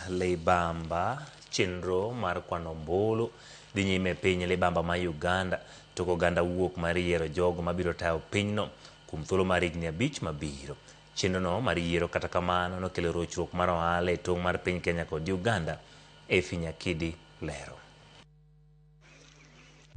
Libamba chenro mar kwano ombulu dhi nyime e piny Libamba ma Uganda tok oganda wuok mar yiero jogo mabiro tayo pinyno kuom thuolo mar higni abich mabiro. Chenrono mar yiero kata kamano nokelo rochruok mar ohala e tong' mar piny Kenya kod Uganda. Effie Nyakidi lero.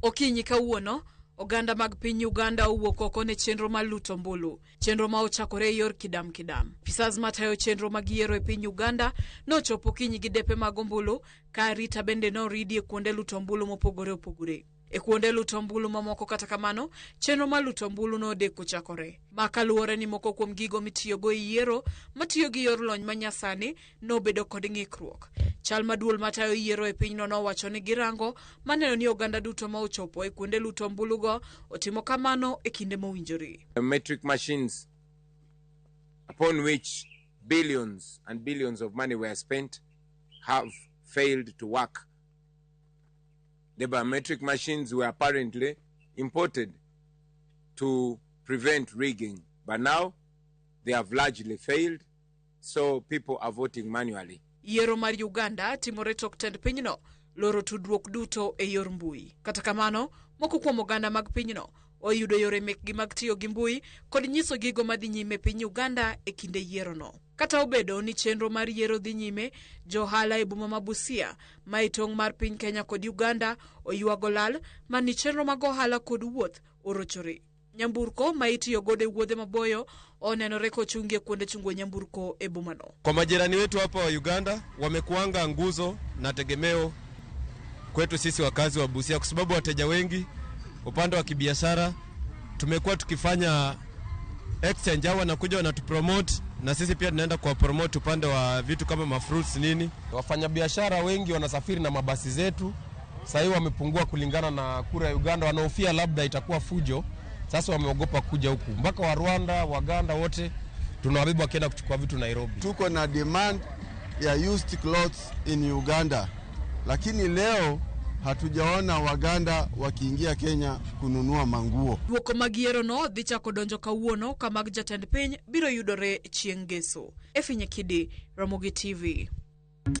Okinyi kawuono, oganda mag piny Uganda owuok oko ne chenro mar luto ombulu. Chenro ma ochakore e yor kidam kidam. Apisas matayo chenro mag yiero e piny Uganda nochopo okinyi gi depe mag ombulu ka arita bende noridi e kuonde luto ombulu mopogore opogore. E kuonde luto ombulu mamoko kata kamano, chenro mar luto ombulu nodeko chakore. Ma kaluwore ni moko kuom gigo mitiyogo e yiero matiyo gi yor lony manyasani nobedo kod ng'ikruok. Chal ma duol matayo yiero e pinyno nowacho ni girango maneno ni oganda duto ma ochopo e kuonde luto ombulugo otimo kamano e kinde mowinjore. Metric machines upon which billions and billions of money were spent have failed to work. The biometric machines were apparently imported to prevent rigging, but now they have largely failed, so people are voting manually. Yiero mar Uganda timore tok tend pinyno loro tudruok duto e yor mbui. Kata kamano, moko kuom oganda mag pinyno oyudo yore mekgi mag tiyo gi mbui kod nyiso gigo madhi nyime e piny Uganda e kinde yierono. Kata obedo ni chenro mar yiero dhi nyime, johala e boma ma Busia ma e tong' mar piny Kenya kod Uganda oywago lal mani chenro mag ohala kod wuoth orochore. Nyamburko ma itiyo godo e wuodhe maboyo onenore kochungi e kuonde chungo nyamburko e bomano. Kwa majirani wetu hapa wa Uganda wamekuanga nguzo na tegemeo kwetu sisi wakazi wa Busia, kwa sababu wateja wengi upande wa kibiashara tumekuwa tukifanya exchange, hao wanakuja wanatupromote na sisi pia tunaenda kwa promote upande wa vitu kama mafruits nini. Wafanyabiashara wengi wanasafiri na mabasi zetu, sasa hivi wamepungua kulingana na kura ya Uganda, wanahofia labda itakuwa fujo. Sasa wameogopa kuja huku, mpaka wa Rwanda, Waganda wote tunawabeba wakienda kuchukua vitu Nairobi. Tuko na demand ya used clothes in Uganda, lakini leo hatujaona Waganda wakiingia Kenya kununua manguo. Duoko mag yierono dhi chako donjo kawuono ka mag jatend piny biro yudore chieng' ngeso. Effie Nyakidi, Ramogi TV.